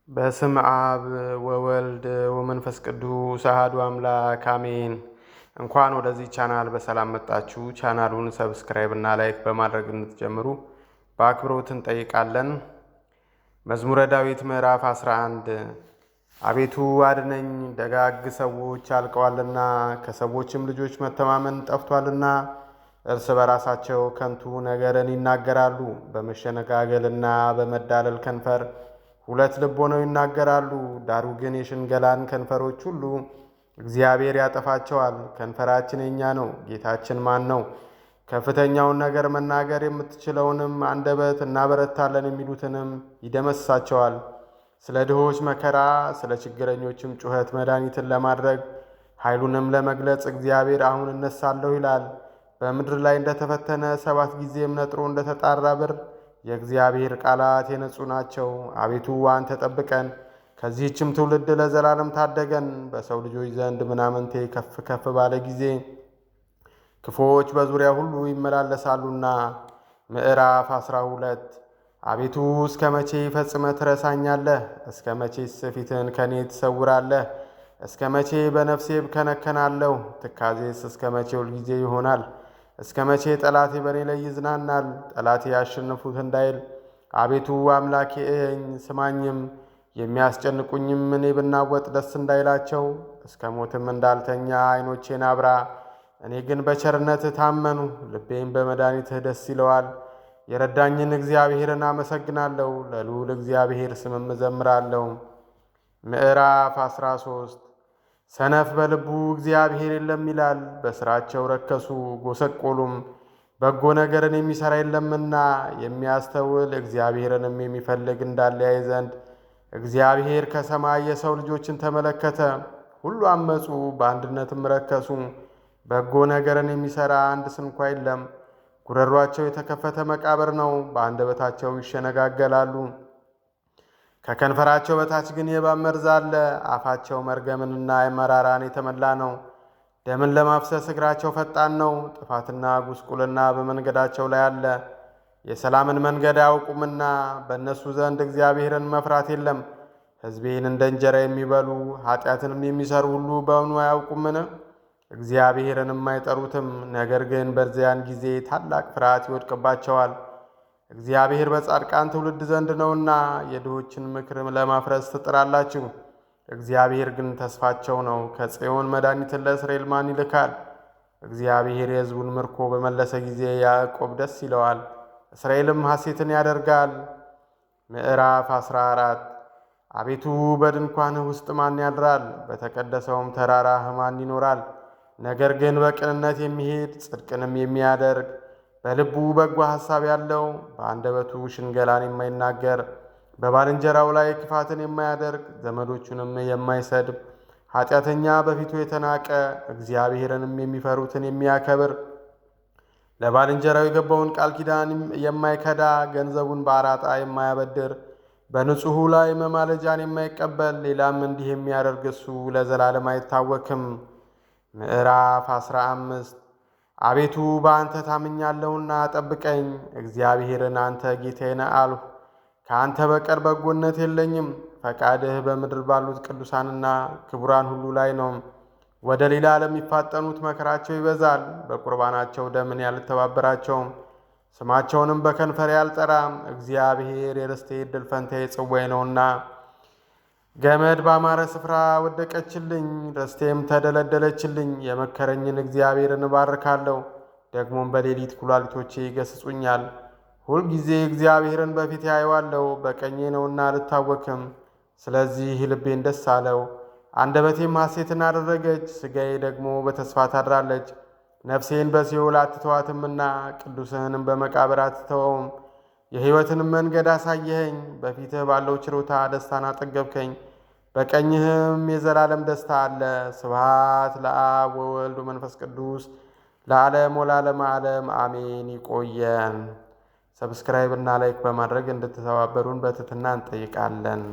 በስም አብ ወወልድ ወመንፈስ ቅዱስ አሐዱ አምላክ አሜን። እንኳን ወደዚህ ቻናል በሰላም መጣችሁ። ቻናሉን subscribe እና like በማድረግ እንድትጀምሩ በአክብሮት እንጠይቃለን። መዝሙረ ዳዊት ምዕራፍ 11። አቤቱ አድነኝ፣ ደጋግ ሰዎች አልቀዋልና፣ ከሰዎችም ልጆች መተማመን ጠፍቷልና። እርስ በራሳቸው ከንቱ ነገርን ይናገራሉ፣ በመሸነጋገልና በመዳለል ከንፈር ሁለት ልብ ሆነው ይናገራሉ። ዳሩ ግን የሽንገላን ከንፈሮች ሁሉ እግዚአብሔር ያጠፋቸዋል። ከንፈራችን የእኛ ነው፣ ጌታችን ማን ነው? ከፍተኛውን ነገር መናገር የምትችለውንም አንደበት እናበረታለን የሚሉትንም ይደመስሳቸዋል። ስለ ድሆች መከራ፣ ስለ ችግረኞችም ጩኸት መድኃኒትን ለማድረግ ኃይሉንም ለመግለጽ እግዚአብሔር አሁን እነሳለሁ ይላል። በምድር ላይ እንደተፈተነ 7 ጊዜም ነጥሮ እንደተጣራ ብር የእግዚአብሔር ቃላት የነጹ ናቸው። አቤቱ አንተ ጠብቀን፣ ከዚህችም ትውልድ ለዘላለም ታደገን። በሰው ልጆች ዘንድ ምናምንቴ ከፍ ከፍ ባለ ጊዜ ክፉዎች በዙሪያ ሁሉ ይመላለሳሉና። ምዕራፍ 12። አቤቱ እስከ መቼ ፈጽመህ ትረሳኛለህ? እስከ መቼስ ፊትህን ከኔ ትሰውራለህ? እስከ መቼ በነፍሴ እብከነከናለሁ? ትካዜስ እስከ መቼ ሁልጊዜ ይሆናል? እስከ መቼ ጠላቴ በእኔ ላይ ይዝናናል? ጠላቴ ያሸንፉት እንዳይል አቤቱ አምላኬ እየኝ ስማኝም። የሚያስጨንቁኝም እኔ ብናወጥ ደስ እንዳይላቸው፣ እስከ ሞትም እንዳልተኛ ዓይኖቼን አብራ። እኔ ግን በቸርነትህ ታመኑ፣ ልቤም በመድኃኒትህ ደስ ይለዋል። የረዳኝን እግዚአብሔርን አመሰግናለሁ፣ ለልዑል እግዚአብሔር ስምም እዘምራለሁ። ምዕራፍ 13። ሰነፍ በልቡ እግዚአብሔር የለም ይላል። በስራቸው ረከሱ ጎሰቆሉም፣ በጎ ነገርን የሚሰራ የለምና። የሚያስተውል እግዚአብሔርንም የሚፈልግ እንዳለ ያይ ዘንድ እግዚአብሔር ከሰማይ የሰው ልጆችን ተመለከተ። ሁሉ አመፁ፣ በአንድነትም ረከሱ። በጎ ነገርን የሚሰራ አንድ ስንኳ የለም። ጉረሯቸው የተከፈተ መቃብር ነው፣ በአንደበታቸው ይሸነጋገላሉ። ከከንፈራቸው በታች ግን የእባብ መርዝ አለ። አፋቸው መርገምንና መራራን የተመላ ነው። ደምን ለማፍሰስ እግራቸው ፈጣን ነው። ጥፋትና ጉስቁልና በመንገዳቸው ላይ አለ። የሰላምን መንገድ አያውቁምና በእነሱ ዘንድ እግዚአብሔርን መፍራት የለም። ሕዝቤን እንደ እንጀራ የሚበሉ ኃጢአትንም የሚሰሩ ሁሉ በእውኑ አያውቁምን? እግዚአብሔርንም አይጠሩትም። ነገር ግን በዚያን ጊዜ ታላቅ ፍርሃት ይወድቅባቸዋል። እግዚአብሔር በጻድቃን ትውልድ ዘንድ ነውና የድሆችን ምክር ለማፍረስ ትጥራላችሁ። እግዚአብሔር ግን ተስፋቸው ነው። ከጽዮን መድኃኒትን ለእስራኤል ማን ይልካል? እግዚአብሔር የሕዝቡን ምርኮ በመለሰ ጊዜ ያዕቆብ ደስ ይለዋል፣ እስራኤልም ሐሴትን ያደርጋል። ምዕራፍ 14። አቤቱ በድንኳንህ ውስጥ ማን ያድራል? በተቀደሰውም ተራራህ ማን ይኖራል? ነገር ግን በቅንነት የሚሄድ ጽድቅንም የሚያደርግ በልቡ በጎ ሐሳብ ያለው በአንደበቱ ሽንገላን የማይናገር በባልንጀራው ላይ ክፋትን የማያደርግ ዘመዶቹንም የማይሰድብ ኃጢአተኛ በፊቱ የተናቀ እግዚአብሔርንም የሚፈሩትን የሚያከብር ለባልንጀራው የገባውን ቃል ኪዳን የማይከዳ ገንዘቡን በአራጣ የማያበድር በንጹሑ ላይ መማለጃን የማይቀበል ሌላም እንዲህ የሚያደርግ እሱ ለዘላለም አይታወክም። ምዕራፍ 15። አቤቱ በአንተ ታምኛለሁና ጠብቀኝ። እግዚአብሔርን አንተ ጌታዬ ነህ አልሁ። ከአንተ በቀር በጎነት የለኝም። ፈቃድህ በምድር ባሉት ቅዱሳንና ክቡራን ሁሉ ላይ ነው። ወደ ሌላ ለሚፋጠኑት መከራቸው ይበዛል። በቁርባናቸው ደምን ያልተባበራቸውም ስማቸውንም በከንፈሬ አልጠራም። እግዚአብሔር የርስቴ ዕድል ፈንታዬ ጽዋዬ ነውና። ገመድ ባማረ ስፍራ ወደቀችልኝ፣ ርስቴም ተደለደለችልኝ። የመከረኝን እግዚአብሔርን እባርካለሁ። ደግሞም በሌሊት ኩላሊቶቼ ይገስጹኛል። ሁልጊዜ እግዚአብሔርን በፊቴ አየዋለሁ፣ በቀኜ ነውና አልታወክም። ስለዚህ ልቤን ደስ አለው፣ አንደበቴም ሐሴትን አደረገች። ሥጋዬ ደግሞ በተስፋ ታድራለች። ነፍሴን በሲኦል አትተዋትምና ቅዱስህንም በመቃብር አትተወውም። የሕይወትንም መንገድ አሳየኸኝ፣ በፊትህ ባለው ችሮታ ደስታን አጠገብከኝ። በቀኝህም የዘላለም ደስታ አለ። ስብሐት ለአብ ወወልድ ወመንፈስ ቅዱስ ለዓለም ወለዓለመ ዓለም አሜን። ይቆየን። subscribe እና like በማድረግ እንድትተባበሩን በትህትና እንጠይቃለን።